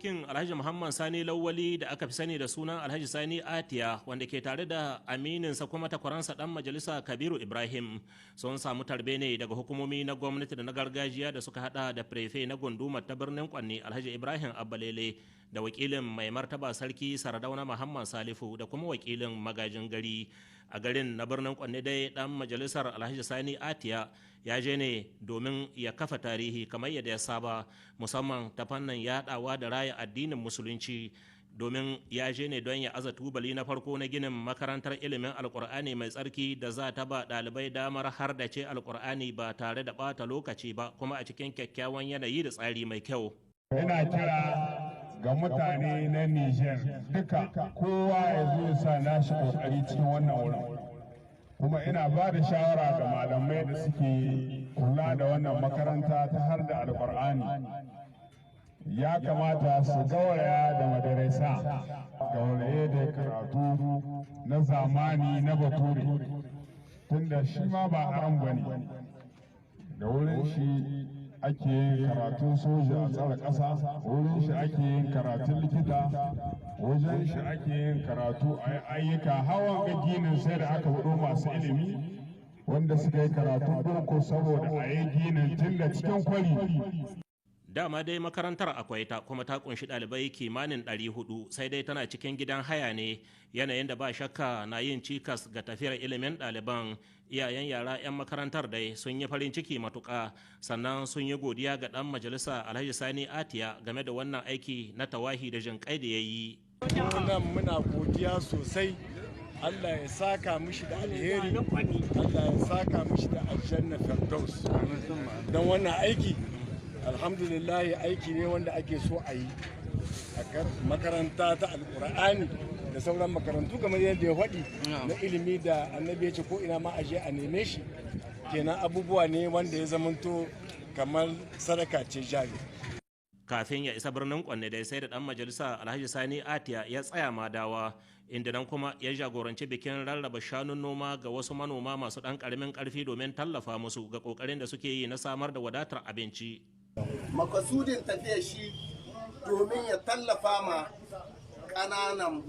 dokokin Alhaji Muhammad Sani Lawali, da aka fi sani da sunan Alhaji Sani Atiya, wanda ke tare da amininsa kuma takwaransa dan majalisa Kabiru Ibrahim, sun samu tarbe ne daga hukumomi na gwamnati da na gargajiya da suka hada da prefe na gundumar ta Birnin Kwanni, Alhaji Ibrahim Abbalele, da wakilin mai martaba Sarki Sardauna Muhammad Salifu, da kuma wakilin magajin gari a garin na Birnin Kwanni. Dai dan majalisar Alhaji Sani Atiya ya je ne domin ya kafa tarihi kamar yadda ya saba, musamman ta fannin yadawa da raya addinin Musulunci, domin ya je ne don ya aza tubali na farko na ginin makarantar ilimin Alkur'ani mai tsarki da za ta ba ɗalibai damar har da ce Alkur'ani ba tare da ɓata lokaci ba, kuma a cikin kyakkyawan yanayi da tsari mai kyau. Ina kira ga mutane na Niger duka, kowa ya zo ya sa nashi kokari cikin wannan wurin. Kuma ina ba da shawara ga malamai da suke kula da wannan makaranta ta har da Alkur'ani, ya kamata su gauraya da madarasa, gauraye da karatu na zamani na Bature, tunda shi ma ba haram ba ne. Da wurin shi ake yin karatun soja a tsare ƙasa, wurin shi ake yin karatun likita, wajen shi ake yin karatu a ayyuka. Hawan ga ginin, sai da aka hudu masu ilimi wanda suka yi karatun boko saboda a yi ginin, tun da cikin kwari. Dama dai makarantar akwai ta, kuma ta kunshi ɗalibai kimanin 400, sai dai tana cikin gidan haya ne, yanayin da ba shakka na yin cikas ga tafiyar ilimin ɗaliban. Iyayen yara 'yan makarantar dai sun yi farin ciki matuƙa, sannan sun yi godiya ga ɗan majalisa Alhaji Sani Atiya game da wannan aiki na tawahi da jinƙai da ya yi. Nan muna godiya sosai. Allah ya saka mishi da alheri, Allah ya saka mishi da aljanna firdaus. Don wannan aiki, alhamdulillah, aiki ne wanda ake so a yi a makaranta ta Alkur'ani da sauran makarantu, kamar yadda ya faɗi, na ilimi da Annabi ya ce ko ina ma aje a neme shi. Kenan abubuwa ne wanda ya zamanto kamar sadaka ce jari. Kafin ya isa Birnin Kwanne dai, sai da dan majalisa Alhaji Sani Atiya ya tsaya Madawa, inda nan kuma ya jagoranci bikin rarraba shanun noma ga wasu manoma masu dan karamin karfi domin tallafa musu ga kokarin da suke yi na samar da wadatar abinci. Makasudin tafiya shi domin ya tallafa ma ƙananan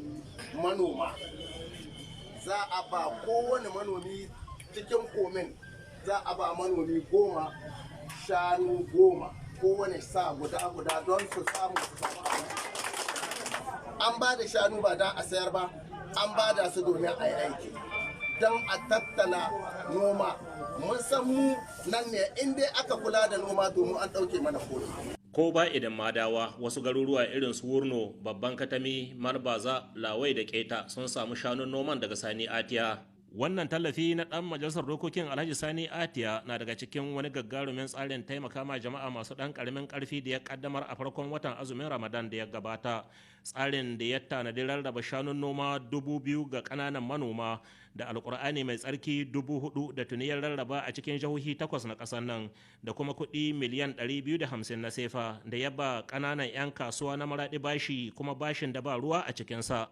manoma. Za a ba kowane manomi cikin komin, za a ba manomi 10 shanu 10, kowane sa guda guda, don su samu su samu. An ba da shanu ba don a sayar ba, an ba da su domin a yi aiki, don a tattala noma. Mun san mu nan ne, in dai aka kula da noma, domin an ɗauke mana komi. Ko ba idan Madawa, wasu garuruwa irin su Wurno, Babban Katami, Marbaza, Lawai da Keta sun samu shanun noman daga Sani Atiya. Wannan tallafi na dan majalisar dokokin Alhaji Sani Atiya na daga cikin wani gagarumin tsarin taimaka ma jama'a masu dan karamin karfi da ya kaddamar a farkon watan azumin Ramadan da ya gabata, tsarin da ya tanadi rarraba shanun noma 2,000 ga kananan manoma da Alkur'ani mai tsarki 4,000 da tuni ya rarraba a cikin jihohi takwas na ƙasar nan, da kuma kuɗi miliyan 250 na sefa da ya ba ƙananan 'yan kasuwa na Maraɗi bashi, kuma bashin da ba ruwa a cikinsa.